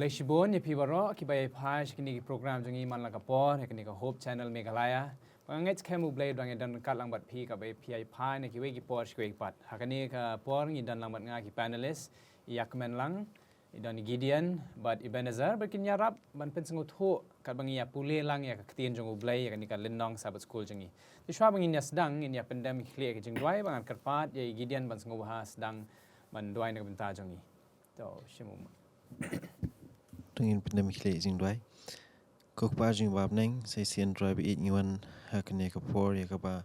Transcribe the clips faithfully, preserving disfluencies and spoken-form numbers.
Shibun ïa phi baroh kiba ïa phai sha kine ki program jong ngi man la ka por ha kane ka Hope Channel Meghalaya. Ba nga ngeit skhem U Blei u dang ïa don ryngkat lang bad phi kaba ïa phai na kiwei ki por sha kiwei ki pat. Ha kane ka por ngi don lang bad nga ki panelist, i Yakmen Lang, i don i Gideon bad Ebenezer, ba kin ïarap ban pynsngewthuh katba ngi ïa pule lang ïa ka ktien jong U Blei ïa kane ka lynnong Sabbath School jong ngi. Te shuwa ba ngin ïa sdang, ngin ïa pyndem khlieh ïa ka jingduwai, ba ngan kyrpad ïa i Gideon ban sngewbha sdang ban duwai na ka bynta jong ngi. To shim u. To ngin pyndem khlieh ïa ka jingduwai. Ko Kpa jong ngi ba ha bneng, sa shisien Trai ba ïeit ngi wan ha kane ka por ïa kaba,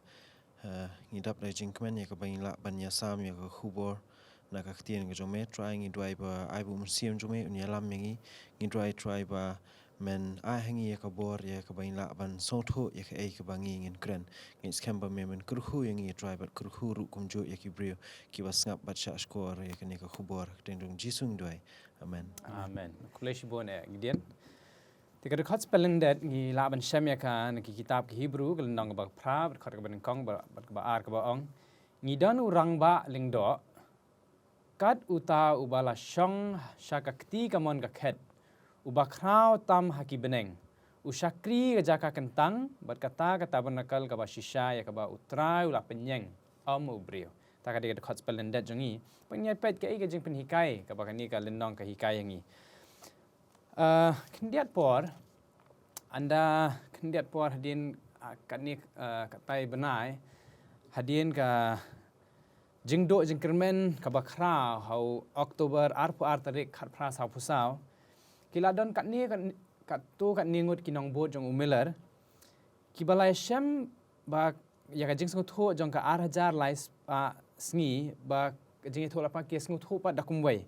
ha, ngi dap da ka jingkmen ïa kaba ngin lah ban ïa sam ïa ka khubor na ka ktien ka jong me. Trai ngi duwai ba ai ba U Mynsiem jong me un ïalam ïa ngi. Ngi duwai Trai ba men ai ha ngi ïa ka bor ïa kaba ngin lah ban sngewthuh ïa kaei kaba ngi ngin kren. Ngi skhem ba me men kyrkhu ïa ngi Trai bad kyrkhu ruh kumjuh ïa ki briew kiba sngap bad shah shkor ïa kane ka khubor. Ha ka kyrteng jong U Jisu ngi duwai. Amen. Amen. Khublei shibun eh Gideon. Te ka dkhot spelling det ngi lah ban shem ïa ka na ki kitab ki Hebru ka lynnong kaba phra, dkhot kaba nyngkong bad kaba ar kaba ong, ngi don u rangbah lyngdoh, kat uta uba la shong sha ka kti kamon ka khet, uba khraw tam ha ki bneng, u shakri ka jaka kyntang, bad kata ka tabernacle kaba shisha ïa kaba U Trai u la pynïeng, ym u briew. Ta ka dei ka dkhot spelling det jong ngi. Ba ngin ïa peit kaei ka jingpynhikai kaba kane ka lynnong ka hikai ïa ngi. Ah, khyndiat por, ynda khyndiat por hadien, ah, katne, ah, katei bnai, hadien ka jingduh jingkyrmen kaba khraw ha u October arphew ar tarik khatphra sawphew saw, ki la don katne, katne, katto katne ngut ki nongbud jong u Miller kiba la ïashem ba ïa ka jingsngewthuh jong ka ar hajar lai spah sngi, ba ka jingïathuhlypa ki sngewthuh pat da kumwei.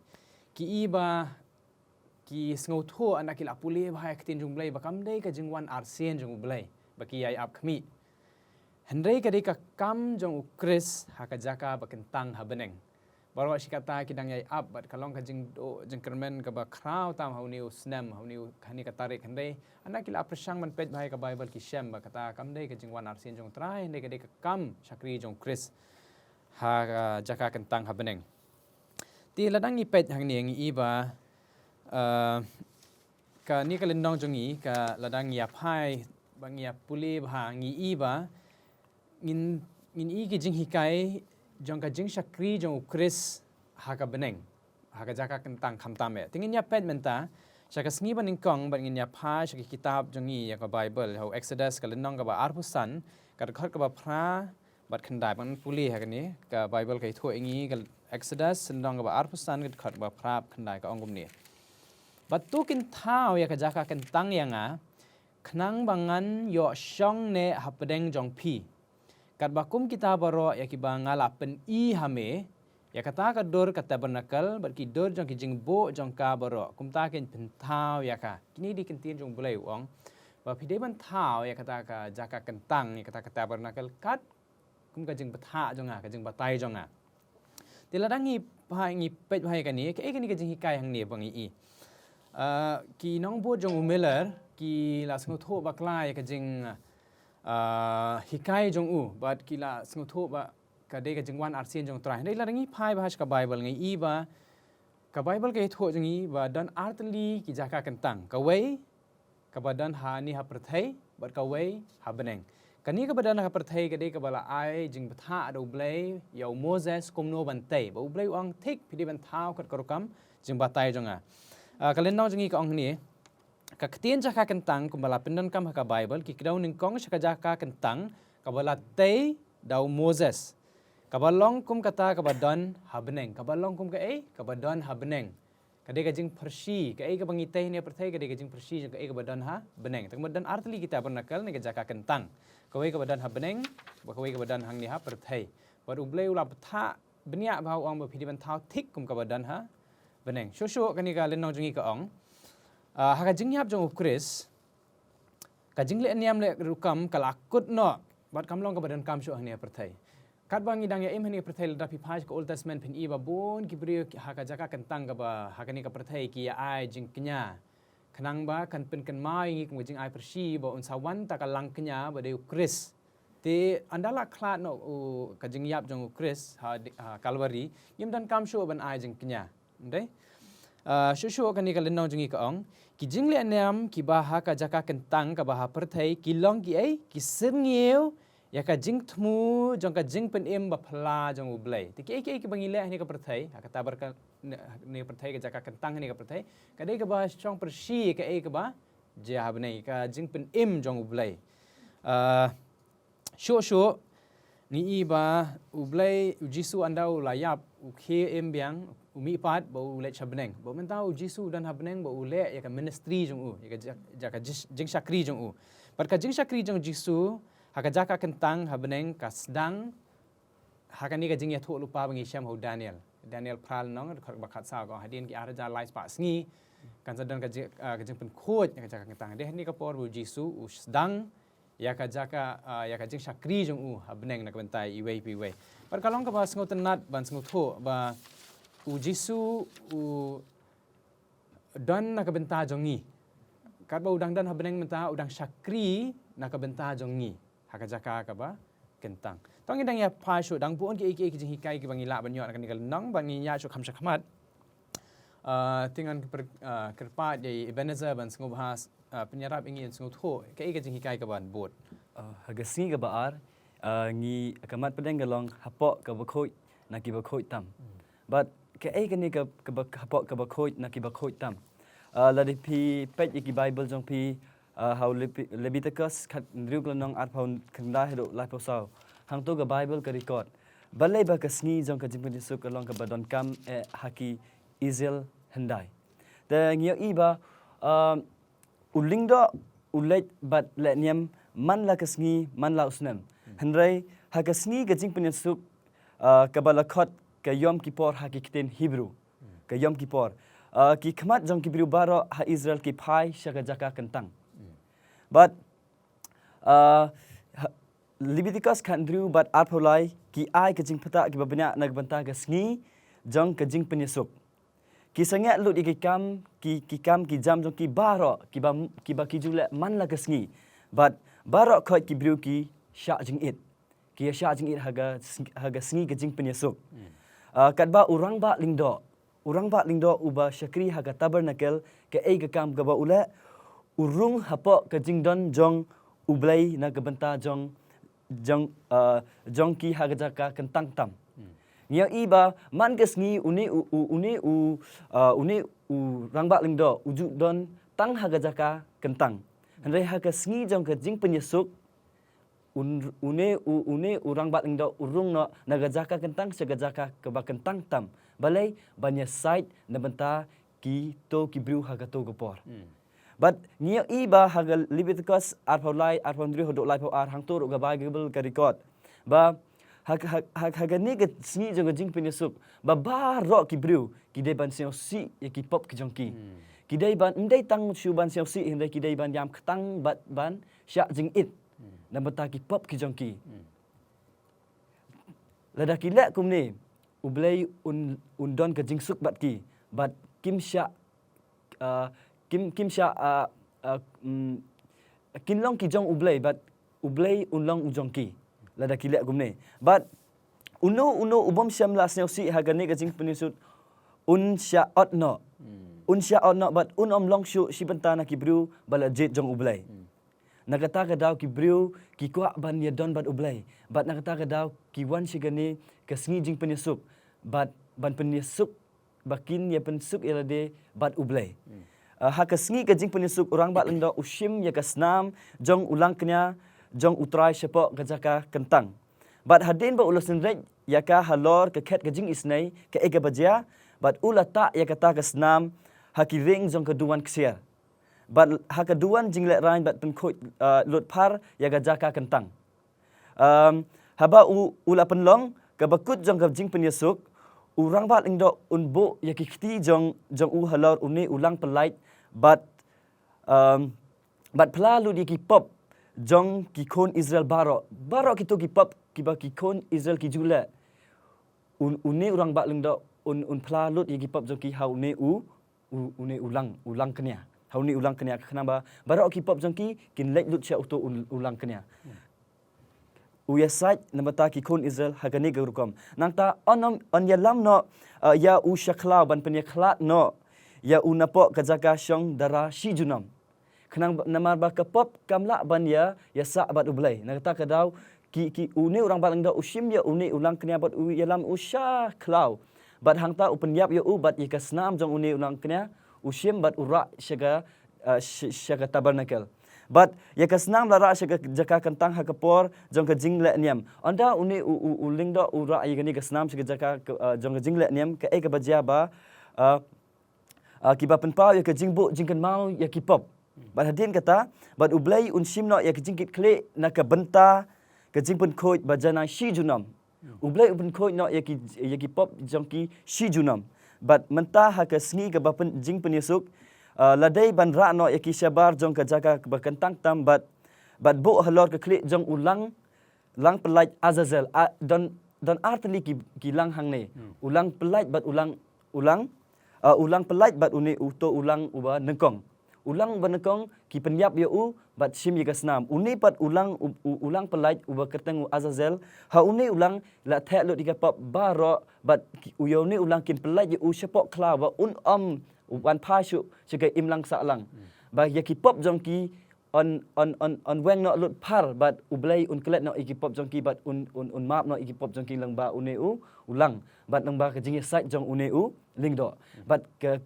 Ki i ba ki sngewthuh ynda ki la pule bha ïa ka ktien jong U Blei ba kam dei ka jingwan arsien jong U Blei ba ki ïai ap khmih, hynrei ka dei ka kam jong U Khrist ha ka jaka ba kyntang ha bneng. Baroh shi katta ki dang ïai ap bad ka long ka jingduh jingkyrmen kaba khraw tam ha une u snem, ha une u, ha une ka tarik, hynrei ynda ki la pyrshang ban peit bha ïa ka Baibl ki shem ba kata kam dei ka jingwan arsien jong U Trai, hynrei ka dei ka kam shakri jong U Khrist ha ka jaka kyntang ha bneng. Te lada ngi peit hangne ngi i ba, eh, kane ka lynnong jong ngi, ka lada ngi ïa phai ba ngi ïa pule bha ngi i ba ngin, ngin i ki jinghikai jong ka jingshakri jong U Khrist ha ka bneng, ha ka jaka kyntang khamtam eh. Te ngin ïa peit mynta sha ka sngi ba nyngkong bad ngin ïa phai sha ka kitab jong ngi ïa ka Baibl, ha u Exodus ka lynnong kaba arphew san, ka dkhot kaba phra bad khyndai. Ban pule ha kane ka Baibl ka ïathuh ïa ngi, ka Exodus lynnong kaba arphew san, ka dkhot kaba phra bad khyndai, ka ong kumne: Bad to kin thaw ïa ka jaka kyntang ïa nga, khnang ba ngan ïoh shong neh hapdeng jong phi, katba kum kita baroh ïa kiba nga la pyni ha me, ïa kata ka dur ka tabernacle bad ki dur jong ki jingbuh jong ka baroh, kumta kin pynthaw ïa ka. Kine dei ki ktien jong U Blei, u ong ba phi dei ban thaw ïa kata ka jaka kyntang, ïa kata ka tabernacle, kat kum ka jingbthah jong nga, ka jingbatai jong nga. Te lada ngi phai, ngi peit bha ïa kane, kaei kane ka jinghikai hangne ba ngi i? Ah, ki nongbud jong u Miller ki la sngewthuh bakla ïa ka jing, ah, hikai jong u, bad ki la sngewthuh ba ka dei ka jingwan arsien jong U Trai. Hynrei lada ngi phai bha sha ka Baibl ngi i ba ka Baibl ka ïathuh jong ngi ba don artylli ki jaka kyntang. Kawei kaba don hangne ha pyrthei bad kawei ha bneng. Kane kaba don ha pyrthei ka dei kaba la ai jingbthah da U Blei ïa u Moses kumno ban tei. Ba U Blei u ong, thik, phi dei ban thaw kat ka rukom jingbatai jong nga. Ah, ka lynnong jong ngi ka ong hangne, ka ktien jaka kyntang kumba la pyndonkam ha ka Baibl, ki kdew nyngkong sha ka jaka kyntang kaba la tei da u Moses, kaba long kum kata kaba don ha bneng. Kaba long kum kaei? Kaba don ha bneng. Ka dei ka jingpyrshah, kaei kaba ngi tei hangne ha pyrthei ka dei ka jingpyrshah jong kaei kaba don ha bneng. Te kumba don artylli ki tabernacle ne ka jaka kyntang, kawei kaba don ha bneng bad kawei kaba don hangne ha pyrthei. Bad U Blei u la bthah bniah bha, u ong ba phi dei ban thaw thik kum kaba don ha bneng. Shuh shuh kane ka lynnong jong ngi ka ong, ah, ha ka jingïap jong U Khrist, ka jingleh niam leh rukom ka la kut noh bad kam long kaba donkam shuh hangne ha pyrthei. Katba ngi dang ïa im hangne ha pyrthei, lada phi phai sha ka Old Testament phin i ba bun ki briew ha ka jaka kyntang kaba ha kane ka pyrthei ki ïa ai jingkñia, khnang ba kan pynkynmaw ïa ngi kum ka jingai pyrshah ba un sa wan ta ka langkñia ba dei U Khrist. Te ynda la khlad noh u, ka jingïap jong U Khrist ha, ha Kalbari, ngim donkam shuh ban ai jingkñia. Ym dei? Uh, shuh shuh kane ka lynnong jong ngi ka ong, ki jingleh niam kiba ha ka jaka kyntang kaba ha pyrthei ki long kiei, ki syrngiew ïa ka jingthmu jong ka jingpynim ba phylla jong U Blei. Te kiei kiei kiba ngi leh ha kane ka pyrthei, ha ka taber ka, ne, ne pyrthei, ka jaka kyntang ha kane ka pyrthei, ka dei kaba shong pyrshah ïa kaei kaba jia ha bneng, ka jingpynim jong U Blei. Uh, Shuh shuh ngi i ba U Blei, U Jisu ynda u la ïap, u khie im biang, u mihpat ba u leit sha bneng. Bad mynta U Jisu u don ha bneng ba u leh ïa ka ministry jong u, ïa ka ja-, ja ka jis-, jingshakri jong u. Bad ka jingshakri jong U Jisu ha ka jaka kyntang ha bneng ka sdang ha kane ka jingïathuhlypa ba ngi shem ha u Daniel. Daniel phra lynnong, dkhot ba khatsaw ka ong, hadien ki ar hajar lai spah sngi kan sa don ka jing, ah, ka jingpynkhuid ha ka jaka kyntang. Dei ha kane ka por ba U Jisu u sdang ïa ka jaka, ah, ïa ka jingshakri jong u ha bneng na ka bynta iwei pa iwei. Bad ka long kaba sngewtynnat ban sngewthuh ba U Jisu u don na ka bynta jong ngi. Katba u dang don ha bneng mynta, u dang shakri na ka bynta jong ngi ha ka jaka kaba kyntang. To ngin dang ïa phai shuh, dang bun kiei kiei ki jinghikai kiba ngi lah ban ïoh na kane ka lynnong, ba ngin ïa shuh kham shakhmat. Ah, te ngan kyrpad, ah, kyrpad ïa i Ebenezer ban sngewbha, ah, pynïarap ïa ngi, sngewthuh kaei ka jinghikai kaban bud. Ah, ha ka sngi kaba ar, ah, ngi, ka mat pdeng ka long, hapoh kaba khuid na kiba khuid tam. Hmm. Bad kaei kane ka, kaba, hapoh kaba khuid na kiba khuid tam? Ah, lada phi peit ïa ki Bible jong phi, ah, ha u Levi-, Leviticus khathynriew ka lynnong arphew khyndai haduh laiphew saw, hangto ka Bible ka record balei ba ka sngi jong ka jingpynsuk ka long kaba donkam eh ha ki Israel hyndai. Te ngi ïohi ba, ah, u lyngdoh u leit bad leh niam man la ka sngi man la u snem. Hmm. Hynrei ha ka sngi ka jingpynsuk, ah, kaba la khot ka Yom Kippur ha ki ktien Hebrew. Hmm. Ka Yom Kippur. Ah, ki khmat jong ki briew baroh ha Israel ki phai sha ka jaka kyntang. Hmm. Bad, ah, ha, Leviticus khathynriew bad arphew lai ki ai ka jingpyntah kiba bniah na ka bynta ka sngi jong ka jingpynsuk. Ki sangeh lut ïa ki kam, ki, ki kam ki jam jong ki baroh, kiba, kiba ki ju leh man la ka sngi. Bad baroh khoit ki briew ki shah jingit. Ki ïa shah jingit ha ka sng-, ha ka sngi ka jingpynsuk. Hmm. Ah, katba u rangbah lyngdoh, u rangbah lyngdoh uba shakri ha ka tabernacle, kaei ka kam kaba u leh? U rung hapoh ka jingdon jong U Blei na ka bynta jong, jong, ah, jong ki ha ka jaka kyntang tam. Hmm. Ngi ïohi ba man ka sngi une u, u, une u, ah, une u rangbah lyngdoh u ju don tang ha ka jaka kyntang. Hynrei ha ka sngi jong ka jingpynsuk, un, une u, une u rangbah lyngdoh u rung noh na ka jaka kyntang sha ka jaka kaba kyntang tam. Balei? Ban ïa sait na bynta kito ki briew ha kato ka por. Hmm. Bad ngi ïohi ba ha ka Leviticus arphew lai, arphew hynriew haduh laiphew ar, hangto ruh ka Bible ka record ba ha, ha, ha, ha kane ka sngi jong ka jingpynsuk, ba baroh ki briew ki dei ban sngewsih ïa ki pop ki jong ki. Hmm. Ki dei ban, ym dei tang shu ban sngewsih, hynrei ki dei ban ïam kyrteng bad ban shah jingit. Hmm. Na ka bynta ki pop ki jong ki. Hmm. Lada ki leh kumne, U Blei un, un don ka jingsuk bad ki, bad kim shah, ah, kim, kim shah, ah, ah, mm, kin long ki jong U Blei, bad U Blei un long u jong ki. Lada ki leh kumne. Bad uno uno u bym shym la sngewsih ha kane ka jingpynsuk, un shah ot noh. Hmm. Un shah ot noh bad un ym long shuh shi bynta na ki briew ba la jied jong U Blei. Hmm. Na kata ka daw ki briew ki kwah ban ïa don bad U Blei. Bad na kata ka daw ki wan sha kane ka sngi jingpynsuk. Bad ban pynsuk ba kin ïa pynsuk ïa lade bad U Blei. Hmm. Ah, ha ka sngi ka jingpynsuk u rangbah lyngdoh u shim ïa ka snam jong u langkñia jong U Trai shapoh ka jaka kyntang. Bad hadien ba u la synreit ïa ka halor ka khet ka jingisynei kaei kaba jia, bad u la tah ïa kata ka snam ha ki ring jong ka duwan ksiar. Bad ha ka duwan jinglehrain bad pynkhuid, ah, lut phar ïa ka jaka kyntang. Um, haba u, u la pynlong kaba kut jong ka jingpynsuk, u rangbah lyngdoh un buh ïa ki kti jong, jong u halor une u lang pyllait bad, um, bad phla lut ïa ki pop jong ki khun Israel baroh. Baroh kito ki pop kiba ki khun Israel ki ju leh. Un, une u rangbah lyngdoh un, un phla lut ïa ki pop jong ki ha une u, u, une u lang, u langkñia. Ha une u langkñia, khnang ba baroh ki pop jong ki kin leit lut sha uto u, u langkñia. Hmm. U ïa sait na ka bynta ki khun Israel ha kane ka rukom. Nangta un ym, un ïalam noh, uh, ïa u sha khlaw ban pynïakhlad noh ïa u napoh ka jaka shong dara shi junom. Khnang ba, namar ba ka pop kam lah ban ïa, ïa sah bad U Blei. Na kata ka daw, ki, ki, une u rangbah lyngdoh u shim ïa une u langkñia bad u ïalam u sha khlaw. Bad hangta u pynïap ïa u bad ïa ka snam jong une u langkñia, u shim bad u rah sha ka, eh, sh-, sha ka tabernacle. Bad ïa ka snam la rah sha ka jaka kyntang ha ka por jong ka jingleh niam. Ynda une u, u, u lyngdoh u rah ïa kane ka snam sha ka jaka ka, eh, jong ka jingleh niam, kaei kaba jia ba, eh, ah, kiba pynpaw ïa ka jingbuh jingkynmaw ïa ki pop. Bad hadien kata, bad U Blei un shim noh ïa ka jingkitkhlieh na ka bynta ka jingpynkhuid ba janai shi junom. U Blei u pynkhuid noh ïa ki, ïa ki pop jong ki shi junom. Bad mynta ha ka sngi kaba pyn-, jingpynïasuk, ah, la dei ban rah noh ïa ki shabar jong ka jaka kaba kyntang tam bad, bad buh halor ka khlieh jong u lang lang pyllait Azazel, a, don, don ar tylli ki, ki lang hangne. Hmm. U lang pyllait bad u lang, u lang, a, u lang pyllait bad une uto u lang uba nyngkong. U lang uba nyngkong ki pynïap ïa u bad shim ïa ka snam. Une pat u lang u, u, u lang pyllait uba kyrteng u Azazel. Ha une u lang la theh lut ïa ka pop baroh bad ki, u ïa une u lang kin pyllait ïa u shapoh khlaw ba un ym wan phai shuh sha ka imlang sahlang. Hmm. Ba ïa ki pop jong ki yn, yn, yn, yn weng noh lut phar bad U Blei un klet noh ïa ki pop jong ki bad un, un, un map noh ïa ki pop jong ki lyngba une u, u lang. Bad lyngba ka jingïasaid jong une u lyngdoh. Bad ka,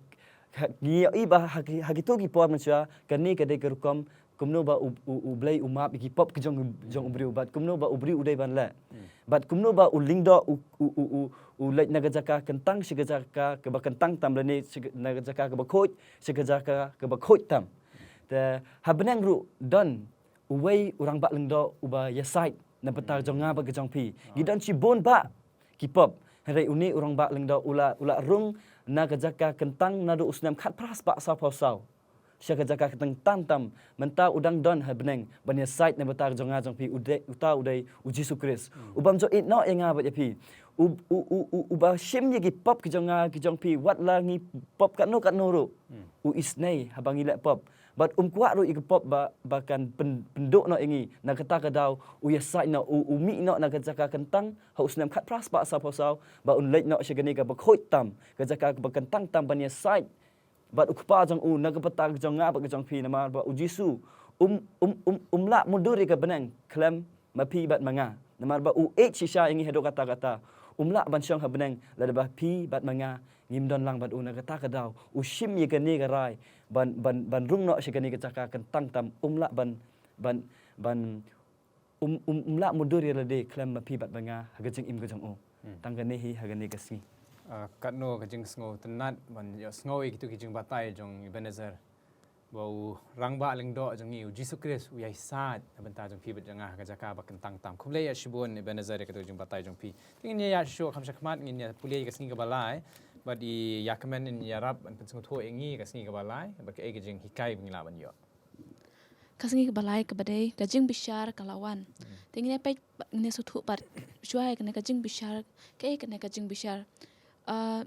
ka, ngi ïohi ba ha ki, ha kito ki por mynshuwa, kane ka dei ka rukom kumno ba U, U, U Blei u map ïa ki pop ki jong, jong u briew. Bad kumno ba u briew u dei ban leh. Hmm. Bad kumno ba u lyngdoh u, u, u, u, u leit na ka jaka kyntang sha ka jaka kaba kyntang tam lane sha ka, na ka jaka kaba khuid sha ka jaka kaba khuid tam. Te ha bneng ruh don uwei u rangbah lyngdoh uba ïasaid na bynta jong nga bad ka jong phi. Ngi don shibun bah ki pop. Hynrei une u rangbah lyngdoh u la, u la rung na ka jaka kyntang naduh u snem khatphra spah sawphew saw sha ka jaka kyntang tam tam, mynta u dang don ha bneng ban ïasaid na bynta jong nga jong phi, u dei, uta u dei u Jisu Khrist. Hmm. U bym ju ïehnoh ïa nga bad ïa phi. U, u, u, u, uba shim ïa ki pop ki jong nga ki jong phi, wat la ngi pop katno katno ruh. Hmm. U isynei haba ngi leh pop. Bad um kwah ruh ïa ka pop ba, ba kan pyn, pynduh noh ïa ngi. Na kata ka daw, u ïasaid noh, u, u mih noh na ka jaka kyntang, ha u snem khatphra spah sawphew saw, ba un leit noh sha kane kaba khuid tam, ka jaka kaba kyntang tam ban ïasaid. Bad u Kpa jong u, na ka bynta jong nga bad ka jong phi, namar ba u Jisu, um, um, um, um lah mundur ïa ka bneng, khlem ma phi bad ma nga. Namar ba u ïeit shisha ïa ngi haduh katta katta. Um lah ban shong ha bneng, lada ba phi bad ma nga, ngim don lang bad u na kata ka daw. U shim ïa kane ka rai, ban, ban, ban rung noh sha kane ka jaka kyntang tam, um lah ban, ban, ban, um, um, um lah mundur ïa lade khlem ma phi bad ma nga ha ka jingim ka jong u. Hmm. Tang kane hi ha kane ka sngi. Ah, katno ka jingsngewtynnat, ban ïohsngew ïa kito ki jingbatai jong Ebenezer. Ba u rangbah lyngdoh jong ngi u Jisu Khrist u ïasaid na bynta jong phi bad jong nga ha ka jaka ba kyntang tam. Khublei ïa shibun Ebenezer ïa kato jingbatai jong phi. Te ngin ïa shu kham shakhmat ngin ïa pule ïa ka sngi kaba lai. Bad i ïa kmen ngin ïarap ban pynsngewthuh ïa ngi ka sngi kaba lai. Bad kaei ka jinghikai ba ngi lah ban ïoh. Ka sngi kaba lai kaba dei ka jingbishar ka la wan. Hmm. Te ngin ïa peit ngin ïa sngewthuh pat shuwa ïa kane ka jingbishar kaei kane ka jingbishar. Ah,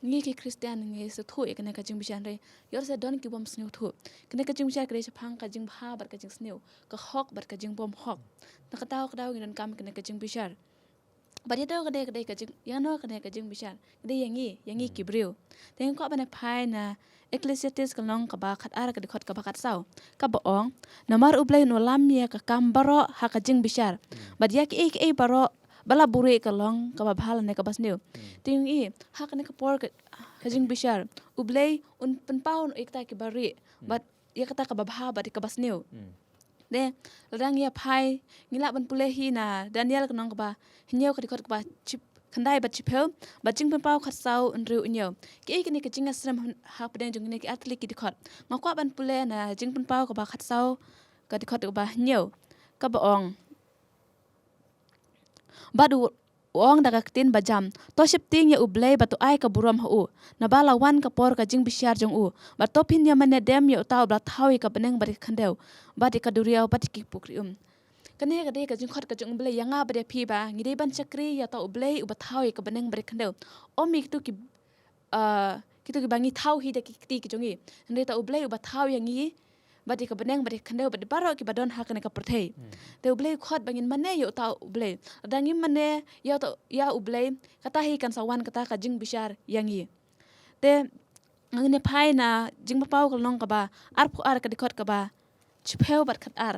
ngi ki Khristan ngi sngewthuh ïa kane ka jingbishar hynrei ïoh sa don ki bym sngewthuh. Kane ka jingbishar ka dei shaphang ka jingbha bad ka jingsniew, ka hok bad ka jingbymhok. Na ka daw ka daw ngi donkam kane ka jingbishar. Bad ïa daw ka dei ka dei ka jing, ïa no kane ka jingbishar ka dei ïa ngi, ïa ngi ki briew. Te ngi kwah ban phai na Ecclesiastes ka lynnong kaba khatar ka dkhot kaba khatsaw. Kaba ong, namar U Blei un wallam ïa ka kam baroh ha ka jingbishar. Bad ïa kiei kiei baroh ba la buhrieh ka long kaba bha lane kaba sniew. Hmm. Te ngi, ha kane ka por ka, ka jingbishar, U Blei un pynpaw ïa kita kiba rieh. Hmm. Bad ïa kata kaba bha bad kaba sniew. Hmm. Te lada ngi ïa phai, ngi lah ban pule hi na Daniel ka lynnong kaba hynñiew ka dkhot kaba ship, khyndai bad shiphew, bad Jingpynpaw khatsaw hynriew hynñiew. Kiei kine ki jingïasyriem hapdeng jong kine ki artylli ki dkhot. Nga kwah ban pule na Jingpynpaw kaba khatsaw ka dkhot kaba hynñiew. Kaba ong. Bad u, u ong da ka ktien bajam, to sheptieng ïa U Blei bad to ai ka burom ha u. Naba la wan ka por ka jingbishar jong u. Bad to phin ïa mane dem ïa uta uba la thaw ïa ka bneng bad ka khyndew, bad ïa ka duriaw bad ïa ki pukri um. Kane ka dei ka jingkhot ka jong U Blei ïa nga bad ïa phi ba ngi dei ban shakri ïa uta U Blei uba thaw ïa ka bneng bad ka khyndew. Ym ïa kito ki, ah, kito kiba ngi thaw hi da ki kti ki jong ngi. Hynrei uta U Blei uba thaw ïa ngi bad ïa ka bneng bad ïa ka khyndew bad baroh kiba don ha kane ka pyrthei. Hmm. Te U Blei u khot ba ngin mane ïa uta U Blei. Lada ngim mane ïa uta, ïa U Blei, kata hi kan sa wan kata ka jingbishar ïa ngi. Te ngin ïa phai na Jingpynpaw ka lynnong kaba arphew ar ka dkhot kaba shiphew bad khatar.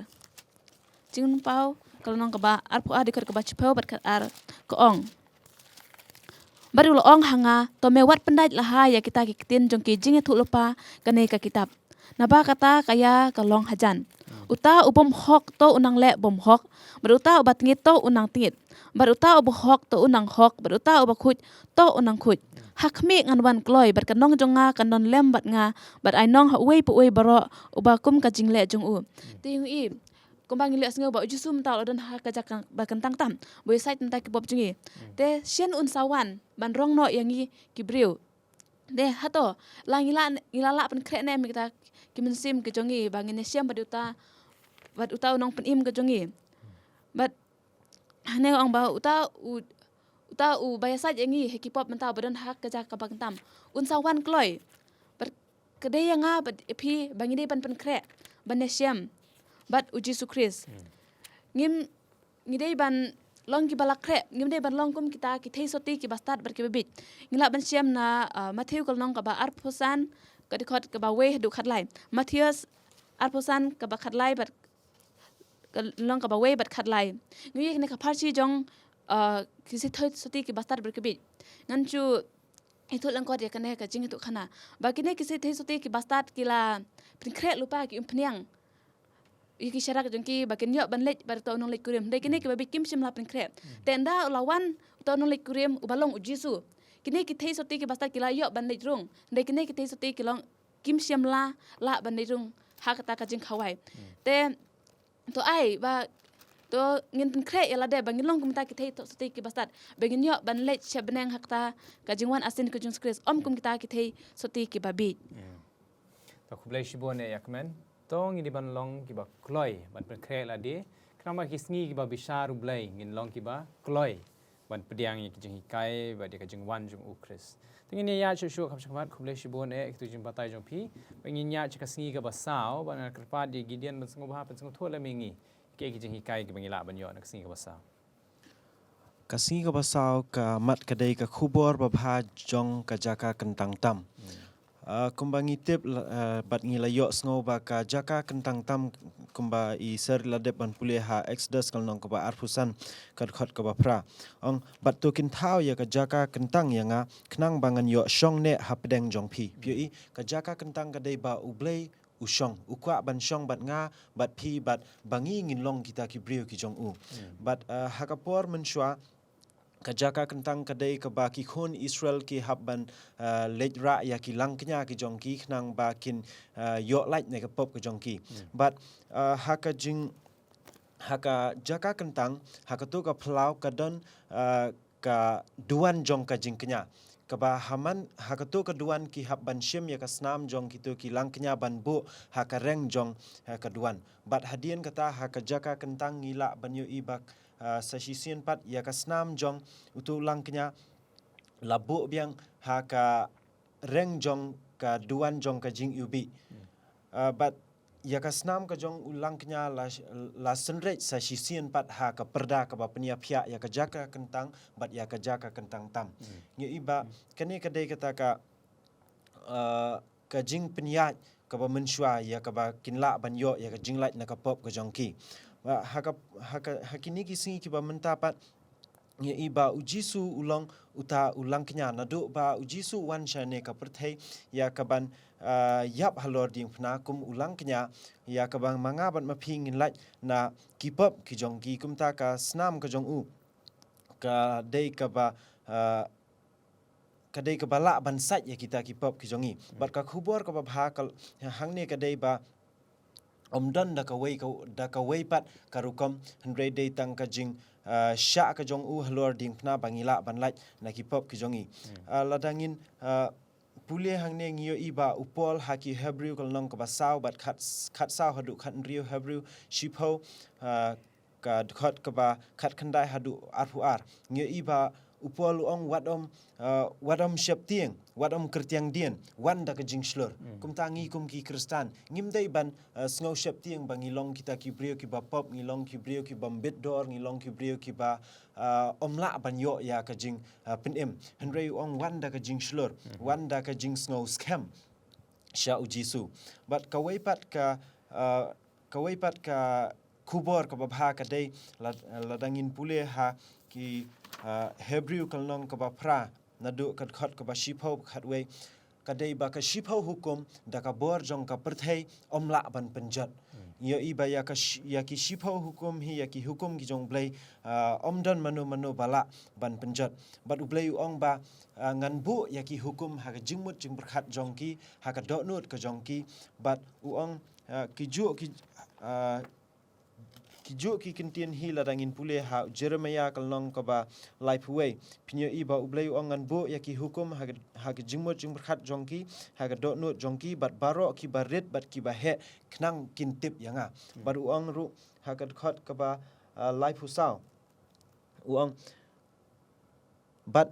Jingpynpaw ka lynnong kaba arphew ar dkhot kaba shiphew bad khatar ka ong. Bad u la ong ha nga, to me wat pyndait laha ïa kita ki ktien jong ki jingïathuhlypa kane ka kitab. Naba kata ka ïa ka long hajan. Uta u bym hok to u nang leh bym hok, bad uta uba tngit to u nang tngit, bad uta uba hok to u nang hok, bad uta uba khuid to u nang khuid. Ha khmih ngan wan kloi, bad ka nong jong nga kan don lem bad nga, bad ai nong ha uwei pa uwei baroh uba kum ka jingleh jong u. Te ïohi, kumba ngi la sngew ba u Jisu mynta u la don ha ka jaka ba kyntang tam, ba u ïasaid mynta ki pop jong ngi. Te shen un sa wan ban rong noh ïa ngi ki briew. Te hato la ngi la, ngi la lah pynkhreh ne em kita ki mynsiem ki jong ngi ba ngin ïashem bad uta, bad uta u nongpynim ki jong ngi. Bad hane ong ba uta u, uta uba ïasaid ïa ngi ha ki pop mynta ba don ha ka jaka ba kyntang, un sa wan kloi. Bad ka dei ïa nga bad ïa phi ba ngi dei ban pynkhreh, ban ïashem bad u Jisu Khrist. Ngim, ngi dei ban long kiba la khreh, ngim dei ban long kum kita ki theisotti kiba stad bad kiba bieit. Ngi lah ban shem na, ah, Matthew ka lynnong kaba arphew san, ka dkhot kaba wei haduh khatlai. Matthew arphew san kaba khatlai bad ka lynnong kaba wei bad khatlai. Ngi ïohi kane ka pharshi jong, ah, ki theisotti kiba stad bad kiba bieit. Ngan shu ïathuh lyngkot ïa kane ka jingïathuhkhana. Ba kine ki theisotti kiba stad ki la pynkhreh lypa, ki umphniang ïa ki sharak jong ki ba kin ïoh ban leit bad uta u nongleit kurim. Hynrei kine kiba bieit kim shym la pynkhreh. Te ynda u la wan uta u nongleit kurim uba long u Jisu, kine ki theisotti kiba stad ki la ïoh ban leit rung. Hynrei kine ki theisotti ki long kim shym la lah ban leit rung ha kata ka jingkhawai. Te to ai ba to ngin pynkhreh ïa lade ba ngin long kum kita ki theisotti kiba stad, ba ngin ïoh ban leit sha bneng ha kata ka jingwan arsien ka jong u Jisu Khrist, ym kum kita ki theisotti kiba bieit. To khublei shibun eh ïa kmen. To ngin dei ban long kiba kloi ban pynkhreh lade, khnang ba ki sngi kiba bishar U Blei ngin long kiba kloi ban pdiang ïa ki jinghikai bad ïa ka jingwan jong u Khrist. Te ngin ïa ïaid shuh shuh kham shakhmat, khublei shibun eh ïa kitu jingbatai jong phi. Ba ngin ïaid sha ka sngi kaba saw, ba nga kyrpad ïa Gideon ban sngewbha ban sngewthuh lem ïa ngi ïa ki jinghikai kiba ngi lah ban ïoh na ka sngi kaba saw. Ka sngi kaba saw ka mat ka dei ka khubor babha jong ka jaka kyntang tam. Ah, kumba ngi tip la, ah, bad ngi la ïohsngew ba ka jaka kyntang tam kumba i sir la dep ban pule ha Exodus ka lynnong kaba arphew san ka dkhot kaba phra. Ong, bad to kin thaw ïa ka jaka kyntang ïa nga khnang ba ngan ïoh shong neh hapdeng jong phi. Phi ïohi, ka jaka kyntang ka dei ba U Blei u shong, u kwah ban shong bad nga, bad phi, bad ba ngi ngin long kita ki briew ki jong u. Bad, ah, ha ka por mynshuwa, ka jaka kyntang ka dei kaba ki khun Israel ki hap ban, ah, leit rah ïa ki langkñia ki jong ki khnang ba kin, ah, ïoh lait na ka pop ka jong ki. Bad, ah, ha ka jing, ha ka jaka kyntang, ha kato ka phyllaw ka don, ah, ka duwan jong ka jingkñia. Kaba ha man, ha kato ka duwan ki hap ban shim ïa ka snam jong kito ki langkñia ban buh ha ka reng jong, ah, ka duwan. Bad hadien kata ha ka jaka kyntang ngi lah ban ïohi ba ah, sa shisien pat ïa ka snam jong uto u langkñia la buh biang ha ka reng jong ka duwan jong ka jingiwbih. Ah, bad ïa ka snam ka jong u langkñia la, la synreit sa shisien pat ha ka pyrda kaba pynïaphiah ïa ka jaka kyntang bad ïa ka jaka kyntang tam. Ngi ïohi ba kane ka dei kata ka, ah, ka jingpynïaid kaba mynshuwa ïa kaba kin lah ban ïoh ïa ka jinglait na ka pop ka jong ki. Ba ha ka, ha ka, ha kine ki sngi kiba mynta pat ngi ïohi ba u Jisu u long uta u langkñia, naduh ba u Jisu u wan shane ka pyrthei ïa kaban, ah, ïap halor diengphna kum u langkñia ïa kaba ma nga bad ma phi ngin lait na ki pop ki jong ki. Kumta ka snam ka jong u ka dei kaba, ah, ka dei kaba lah ban sait ïa kita ki pop ki jong ngi. Bad ka khubor kaba bha ka hangne ka dei ba ym don da kawei ka, da kawei pat ka rukom, hynrei dei tang ka jing, ah, shah ka jong u halor diengphna ba ngi lah ban lait na ki pop ki jong ngi. Ah, lada ngin, ah, pule hangne ngi ïohi ba u Paul ha ki Hebrew ka lynnong kaba saw bad khat, khatsaw haduh khathynriew, Hebrew shiphew, ah, ka dkhot kaba khatkhyndai haduh arphew ar. Ngi ïohi ba U Paul u ong wat ym, uh, wat ym sheptieng, wat ym kyrtiang dien, wan da ka jingshlur. Kumta ngi kum ki Khristan, ngim dei ban, uh, sngew sheptieng ba ngi long kita ki briew kiba pop, ngi long ki briew kiba mbit dor, ngi long ki briew kiba, uh, ym lah ban ïoh ïa ka jing, uh, pynim. Hynrei u ong wan da ka jingshlur, wan da ka jingsngew skhem sha u Jisu. Bad kawei pat ka, uh, kawei pat ka khubor kaba bha ka dei lad-, lada ngin pule ha ki, uh, Hebrew ka lynnong kaba phra, naduh ka dkhot kaba shiphew khatwei, ka dei ba ka shiphew hukum da ka bor jong ka pyrthei ym lah ban pynjot. Ïohi ba ïa ka shi-, ïa ki shiphew hukum hi, ïa ki hukum ki jong Blei, uh, ym don mano mano ba lah ban pynjot. Bad u Blei u ong ba, uh, ngan buh ïa ki hukum ha ka jingmut jingpyrkhat jong ki, ha ka dohnud ka jong ki. Bad u ong, uh, ki juh ki, uh, ki juh ki kyntien hi lada ngin pule ha Jeremiah ka lynnong kaba laiphew wei. Phin ïohi ba u Blei u ong ngan buh ïa ki hukum ha ka, ha ka jingmut jingpyrkhat jong ki, ha ka dohnud jong ki, bad baroh kiba rit bad kiba heh khnang kin tip ïa nga. Bad u ong ruh ha ka dkhot kaba, uh, laiphew saw. U ong, bad,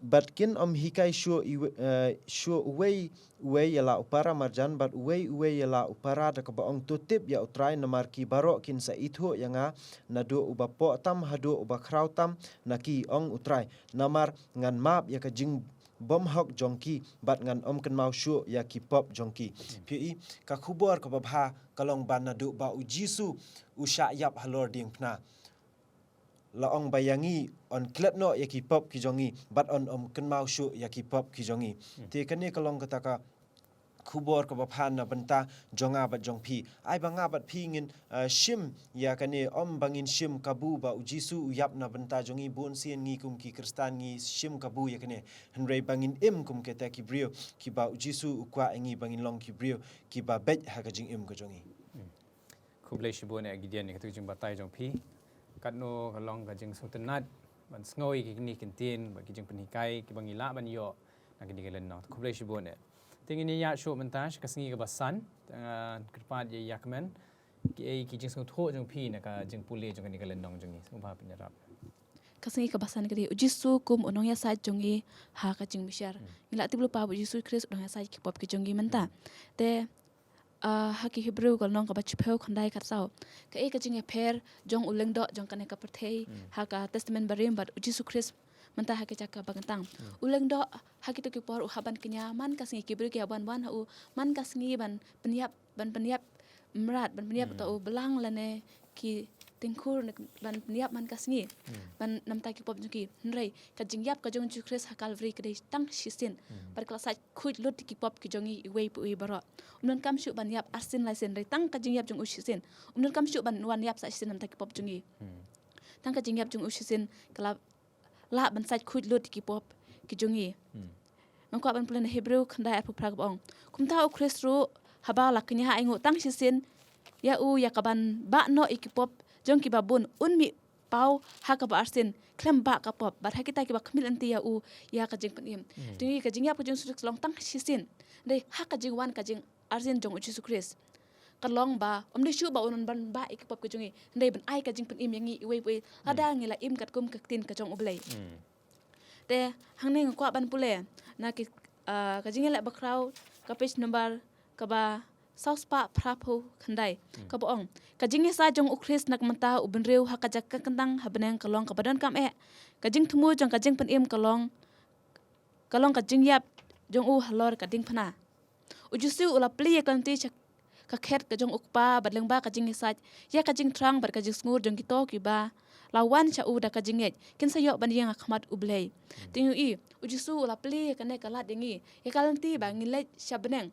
bad kin ym hikai shuh iwe-, eh, shuh uwei uwei ïa la u para marjan, bad uwei uwei ïa la u para da kaba ong to tip ïa u Trai, namar ki baroh kin sa ithuh ïa nga, naduh uba poh tam haduh uba khraw tam na ki, ong u Trai, namar ngan map ïa ka jingbymhok jong ki, bad ngan ym kynmaw shuh ïa ki pop jong ki. Phi ïohi, ka khubor kaba bha ka long ba naduh ba u Jisu u shah ïap halor diengphna, la ong ba ïa ngi yn klet noh ïa ki pop ki jong ngi, bad yn ym kynmaw shuh ïa ki pop ki jong ngi. Te kane ka long kata ka khubor kaba bha na bynta jong nga bad jong phi. Ai ba nga bad phi ngin, uh, shim ïa kane, ym ba ngin shim kabu ba u Jisu u ïap na bynta jong ngi. Bun sien ngi kum ki Khristan ngi shim kabu ïa kane. Hynrei ba ngin im kum kita ki briew kiba u Jisu u kwah ïa ngi ba ngin long ki briew kiba beit ha ka jingim ka jong ngi. Khublei shibun eh Gideon ïa katu ka jingbatai jong phi. Katno ka long ka jingsngewtynnat ban sngew ïa kine ki ktien bad ki jingpynhikai kiba ngi lah ban ïoh na kine ki lynnong. Khublei shibun eh. Te ngin ïa shuh mynta sha ka sngi kaba san, tang, ah, kyrpad ïa ïa kmen kiei ki jingsngewthuh jong phi na ka jingpule jong kane ka lynnong jong ngi. Sngewbha pynïarap. Ka sngi kaba san ka dei u Jisu kum u nongïasaid jong ngi ha ka jingbishar. Ngi la tip lypa ba u Jisu Khrist u nongïasaid ki pop ki jong ngi mynta. Te ah, ha ki Hebrew ka lynnong kaba shiphew khyndai khatsaw. Kaei ka jingïapher jong u lyngdoh jong kane ka pyrthei ha ka Testament Barim bad u Jisu Khrist mynta ha ka jaka ba kyntang. U lyngdoh ha kito ki por u hap ban kñia man ka sngi, ki briew ki hap ban wan ha u man ka sngi ban pynïap, ban pynïap mrad, ban pynïap uta u blang lane ki tyngkhur ne ban pynïap man ka sngi. Ban namta ki pop jong ki. Hynrei ka jingïap ka jong u Jisu Khrist ha Calvary ka dei tang shisien. Bad ka la sait khuid lut ki pop ki jong ngi iwei pa iwei baroh. Um donkam shuh ban ïap arsien laisien, hynrei tang ka jingïap jong u shisien. Um donkam shuh ban wan ïap sa shisien namta ki pop jong ngi. Tang ka jingïap jong u shisien ka la lah ban sait khuid lut ki pop ki jong ngi. Nga kwah ban pule na Hebrew khyndai arphew phra kaba ong, kumta u Khrist ruh haba la kñia ainguh tang shisien ïa u ïa kaban bah noh ïa ki pop jong kiba bun, un mih paw ha kaba arsien khlem bah ka pop, bad ha kita kiba khmih lynti ïa u ïa ka jingpynim. Te ngi, ka jingïap ka jong u Jisu Khrist long tang shisien. Dei ha ka jingwan ka jingarsien jong u Jisu Khrist. Ka long ba ym dei shuh ba un wan ban bah ïa ki pop ki jong ngi, hynrei ban ai ka jingpynim ïa ngi iwei pa iwei lada ngi la im katkum ka ktien ka jong U Blei. Te hangne nga kwah ban pule na ki, ah, ka Jingïaleh Bakhraw, ka page number kaba saw spah phra phew khyndai, kaba ong, ka jingïasaid jong u Khrist na ka bynta u bynriew ha ka jaka kyntang ha bneng ka long kaba donkam eh. Ka jingthmu jong ka jingpynim ka long, ka long ka jingïap jong u halor ka diengphna. U Jisu u la plie ïa ka lynti sha ka khet ka jong u Kpa bad lyngba ka jingïasaid ïa ka jingthrang bad ka jingsngur jong kito kiba la wan sha u da ka jingngeit, kin sa ïoh ban ïeng ha khmat U Blei. Te ngi ïohi u Jisu u la plie ïa kane ka lad ïa ngi, ïa ka lynti ba ngin leit sha bneng.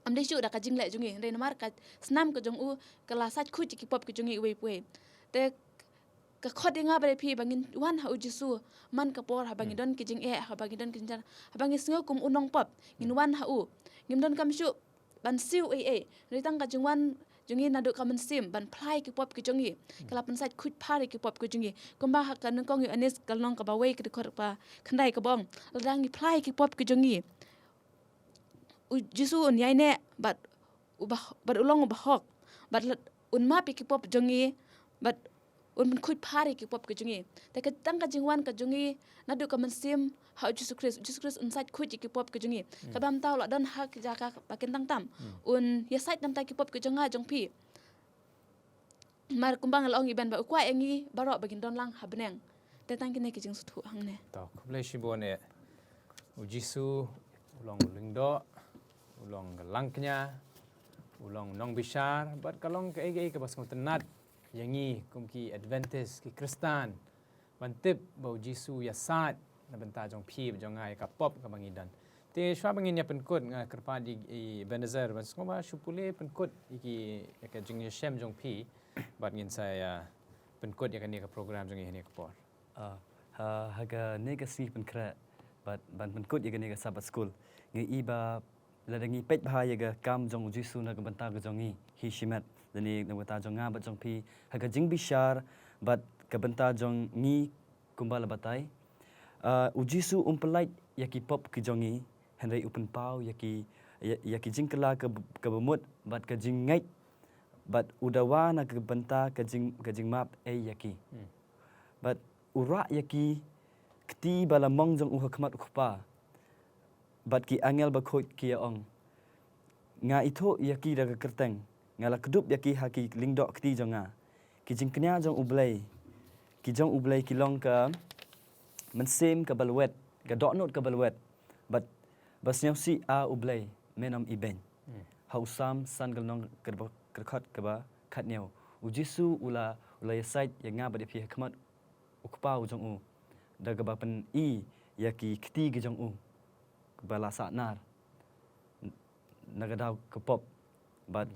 Ym dei shuh da ka jingleh jong ngi, hynrei namar ka snam ka jong u ka la sait khuid ïa ki pop ki jong ngi iwei pa iwei. Te ka khot ïa nga bad ïa phi ba ngin wan ha u Jisu man ka por haba ngi don ki jingeh, haba ngi don ki jingjar, haba ngi sngew kum u nongpop, ngin wan ha u. Ngim donkam shuh ban siew ei ei, hynrei tang ka jingwan jong ngi naduh ka mynsiem ban phla ïa ki pop ki jong ngi ka la pynsait khuid phar ïa ki pop ki jong ngi. Kumba ha ka Nyngkong Ïoannis ka lynnong kaba wei ka dkhot ba khyndai kaba ong, lada ngi phla ïa ki pop ki jong ngi, u Jisu un ïaineh bad u ba, bad u long u bahok, bad la, un map ïa ki pop jong ngi, bad un pynkhuid phar ïa ki pop ki jong ngi. Te ka tang ka jingwan ka jong ngi naduh ka mynsiem ha u Jisu Khrist. U Jisu Khrist un sait khuid ïa ki pop ki jong ngi. Ka bam tau la don ha ka jaka ba kin tang tam. Un ïa sait namar ki pop ki jong nga jong phi. Mar kumba nga la ong i Ben ba u kwah ïa ngi baroh ba ngin don lang ha bneng. Te tang kine ki jingsngewthuh hangne. To, khublei shibun eh. U Jisu u long u lyngdoh, u long ka langkñia, u long nongbishar, bad ka long kaei kaei kaba sngewtynnat ïa ngi kum ki Adventist, ki Khristan. Ban tip ba u Jisu u ïasaid na bynta jong phi bad jong nga ïa ka pop kaba ngi don. Te shuwa ba ngin ïa pynkut nga kyrpad ïa i Ebenezer ban sngewbha shu pule pynkut ïa ki ïa ka jingïashem jong phi bad ngin sa ïa pynkut ïa kane ka program jong ngi ha kane ka por. Ah, ha, ha kane ka sngi pynkhreh bad ban pynkut ïa kane ka Sabbath School. Ngi i ba lada ngi peit bha ïa ka kam jong u Jisu na ka bynta ka jong ngi hi shimet, lane na ka bynta jong nga bad jong phi, ha ka jingbishar bad ka bynta jong ngi kumba la batai. Ah, u Jisu um pyllait ïa ki pop ki jong ngi, hynrei u pynpaw ïa ki, ïa, ïa ki jingkylla ka, kaba mut bad ka jingngeit, bad u dawa na ka bynta ka jing, ka jingmap ei ïa ki. Bad u rah ïa ki kti ba la mong jong u ha khmat u Kpa. Bad ki angel bakhuid ki ïa ong, nga ithuh ïa ki da ka kyrteng, nga la kdup ïa ki ha ki lyngdoh kti jong nga. Ki jingkñia jong U Blei, ki jong U Blei ki long ka mynsiem kaba lwet, ka dohnud kaba lwet. Bad ba sngewsih a U Blei, men ym ibeiñ. Ha u Salm san ka lynnong kaba, kyrkhat kaba khatñiew. U Jisu u la, u la ïasaid ïa nga bad ïa phi ha khmat u Kpa u jong u, da kaba pyni ïa ki kti ki jong u, kaba la sah nar na ka daw ka pop. Bad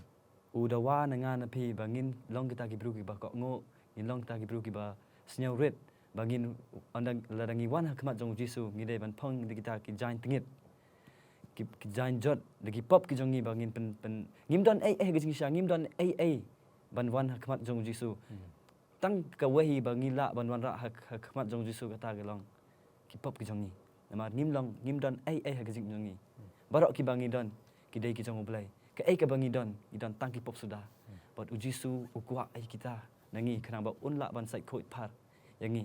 u dawa na nga na phi ba ngin long kita ki briew kiba kohnguh, ngin long kita ki briew kiba sngewrit, ba ngin, ynda lada ngi wan ha khmat jong u Jisu, ngi dei ban phong da kita ki jaiñ tyngit, ki, ki jaiñ jot, da ki pop ki jong ngi ba ngin pyn, pyn, ngim don ei ei ha ka jingshisha, ngim don ei ei ban wan ha khmat jong u Jisu. Tang kawei hi ba ngi lah ban wanrah ha, ha khmat jong u Jisu kata ka long ki pop ki jong ngi. Namar ngim long, ngim don ei ei ha ka jingim jong ngi. Baroh kiba ngi don ki dei ki jong U Blei. Kaei kaba ngi don, ngi don tang ki pop suda. Bad u Jisu u kwah ïa kita na ngi khnang ba un lah ban sait khuid phar ïa ngi.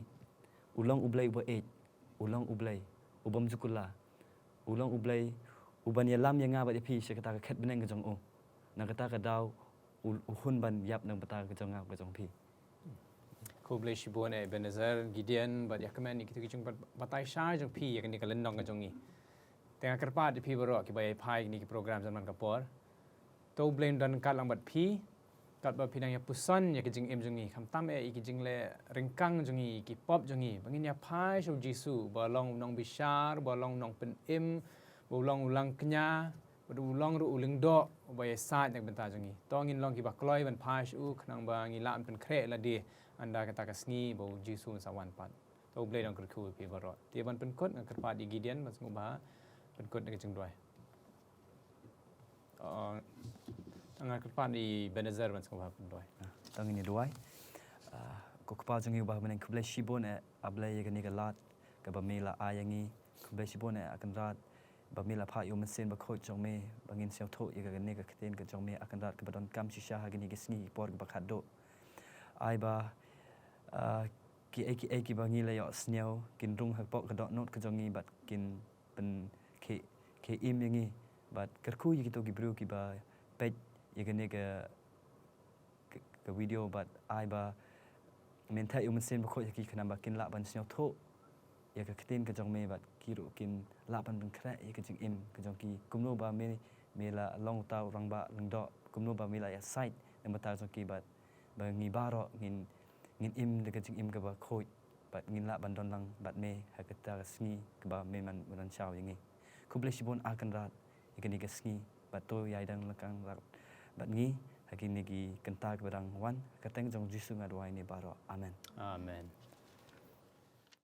U long U Blei uba ïeit, u long U Blei u bym ju kylla, u long U Blei uban ïalam ïa nga bad ïa phi sha kata ka khet bneng ka jong u. Na kata ka daw u, u hun ban ïap na ka bynta ka jong nga ka jong phi. Khublei shibun eh Ebenezer, Gideon, bad ïa kmen ïa kita ki jingbatai shai jong phi ïa kane ka lynnong ka jong ngi. Te nga kyrpad ïa phi baroh kiba ïa phai kine ki program jan man ka por. To U Blei un don ryngkat lang bad phi, katba phi dang ïa puson ïa ka jingim jong ngi, khamtam eh ïa ki jingleh ryngkang jong ngi, ki pop jong ngi, ba ngin ïa phai sha u Jisu, ba long u nongbishar, ba long u nongpynim, ba u long u langkñia, bad u long ruh u lyngdoh uba ïasaid na ka bynta jong ngi. To ngin long kiba kloi ban phai sha u khnang ba ngi lah ban pynkhreh lade ynda kata ka sngi ba u Jisu un sa wan pat. To U Blei un kyrkhu ïa phi baroh. Te ban pynkut nga kyrpad ïa Gideon ban sngewbha pynkut da ka jingduwai. Uh, nga kyrpad ïa Ebenezer ban sngewbha pynduwai. Ah, to ngin ïa duwai. Ah, ko Kpa jong ngi uba ha bneng, khublei shibun eh A Blei ïa kane ka lad kaba me la ai ïa ngi. Khublei shibun eh A Kynrad ba me la phah ïa u Mynsiem Bakhuid jong me ba ngin sngewthuh ïa kane ka ktien ka jong me A Kynrad kaba donkam shisha ha kine ki sngi ki por kiba khatduh. Ai ba, ah, kiei kiei kiba ngi la ïohsngew kin rung hapoh ka dohnud ka jong ngi bad kin pynkhie, khie im ïa ngi bad kyrkhu ïa kito ki briew kiba peit ïa kane ka, ka, ka video bad ai ba men theh ïa u Mynsiem Bakhuid ha ki khnang ba kin lah ban sngewthuh ïa ka ktien ka jong me bad ki ruh kin lah ban pynkhreh ïa ka jingim ka jong ki kumno ba me, me la long uta u rangbah lyngdoh, kumno ba me la ïasaid na ka bynta jong ki bad ba ngi baroh ngin, ngin im da ka jingim kaba khuid bad ngin lah ban don lang bad me ha kata ka sngi kaba me man u dang shaw ïa ngi. Khublei shibun A Kynrad ïa kane ka sngi bad to ïai dang lyngkang bad ngi ha kine ki kynta kiba dang wan, ha ka kyrteng jong u Jisu nga duwai ne baroh. Amen. Amen.